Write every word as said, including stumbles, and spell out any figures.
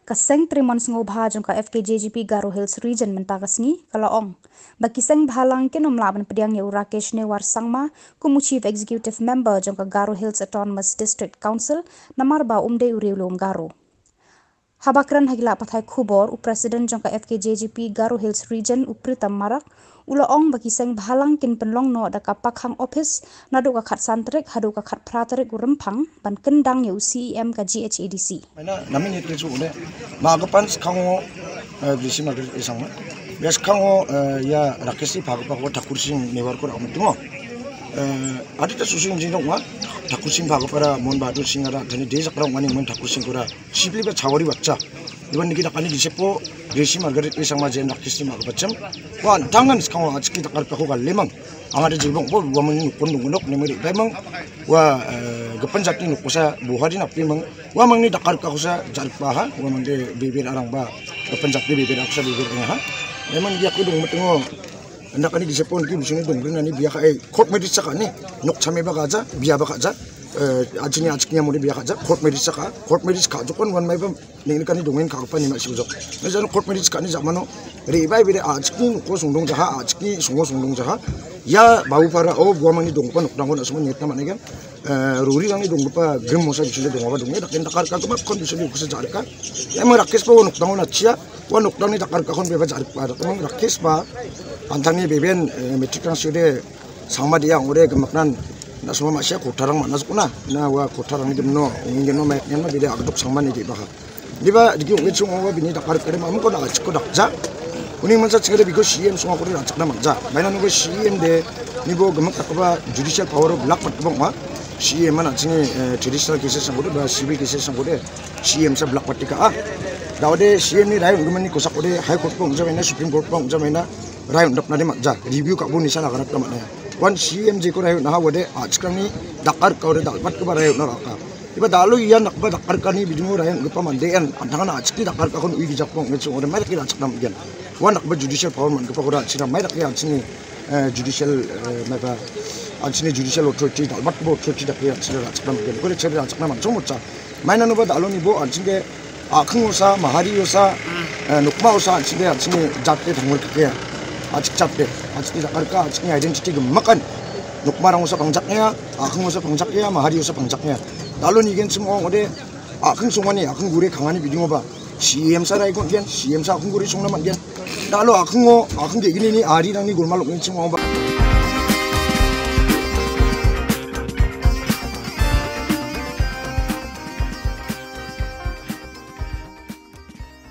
Kaseng Trimon Sngobha jongka F K J G P Garo Hills Region menta kasni kala ong. Bakiseng bhalang ke nomla ban pediang ya Rakesh Newar Sangma, kumu Chief Executive Member jongka Garo Hills Autonomous District Council, namar ba umde uri ulum Garo. Habakran hagila pathai khubor, u President jongka F K J G P Garo Hills Region, u Pritam Marak, ula ong bakiseng bhalang kin penlong no daka pakhang office, nadu ka khat santrik, hadu ka khat pratarik u rempang, ban kendang ya u C E M ka G H A D C. Maina nami ni tesu ule, magapan skango, eh, bisi magri isang ma. Ya skango, eh, ya Rakesh ni phagipa ko Thakur Singh Newar ko ramu tungo. Eh, adita susu injin dong ma. Thakur Singh phagipa ra Mon Bahadur Singh ara, tani desa kara wani Mon Thakur Singh ko ra. Sibli ba chawari bacha. Iban niki dakani gisepo, Resi Margaret ni sangma jen Rakesh ni magapacham. Wa, tangan skango achiki dakar kako galemang. Angade jibong bo, wa mangni nukon dungunok, nemeri baimang. Wa, eh, gapan jati nukosa, buhari napi mang. Wa mangni dakar kakosa, jarikpa ha, wa mangde bibir arang ba, gapan jati bibir akosa bibir ha. Memang dia aku dong metengo. Anda kani gisepo niki busuni dongrin ani biya ka, eh, court marriage saka ni. Nok chame ba gaja, biya ba gaja. Eh, ajini achiki amode biya gaja, court marriage saka. Court marriage ka jokon wan mai ba Neng·nikani dongen ka·gipa nima sibojok. Mejano court marriage ka·ani jamano re·bae bere a·chikni noko songdong jaha, a·chikni songo songdong jaha. Ia Babuparao guamangni donggipa nokrangko na·songna nikna man·aigen. Eh, rorirangni donggipa grim mosa bisingde dongaba donge, daken dakar ka gimap kon bisingde ukosa ja·rika. Emang Rakeshba ua nokdango natchia, ua nokdangni dakar kakon beba ja·rikba. Dakemang Rakeshba antangni beben, eh, metrikrang siode Sangma dia ong·ode gimiknan na·songma ma·sia kotarang man·a jokna. Na ua kotarangni gimno, ong·e gimno mai, gimno bide agdok sangmani ge·baha. Diba digi ong·e chong ong·a bini dakar kare mamko na·achiko dakja. Uni mansa chingade biko C E M songakode ra·chakna man·ja. Maina nungko C E M de nibo gimik dakgipa judicial power-o black bat gipa ong·a. C E M-an an·chingni, eh, traditional cases-rangkode ba civil cases-rangkode C E M sa black bat teka. Daode C E M-ni rai ong·giminni kosakode High Court-ba ong·jamaina, Supreme Court-ba ong·jamaina, rai on·dakna de man·ja. Review ka·bo nisan aganatna man·a. Wan C E M jeko rai on·aha wade a·chikrangni dakar ka·ode dal·batgipa rai on·a raka. Iba dal·o ian dakgipa dakar ka·ani bidingo rai on·gipa mandean an·tangana a·chikni dakar ka·akon ui gijakba ong·e ching ode mai dake ra·chakna man·gen. Wan dakgipa judicial power man·gipakora an·china mai dake an·chini, eh, judicial, eh, maiba an·chini judicial authority dal·batgipa authority dake an·china ra·chakna man·gen. Kore chari ra·chakna man·chongmotsa. Mainanoba dal·onibo an·chingke a·khingosa, mahariosa, eh, nokmaosa an·chingke an·chingni jate tangmolkakea. A·chik jate, a·chikni jakarka, a·chikni identity gimikan. Nokmarangosa pangjaknea, a·khingosa pangjaknea, mahariosa pangjaknea. Dal·o nigenchim ong·ode, a·khing songani, a·khing gure kangani bidingoba C E M sa raikon gen, C E M sa a·khing gure songna man·gen. Dal·o a·khingo, a·khing ge·gnini arirangni golmal ong·genchim ong·ode,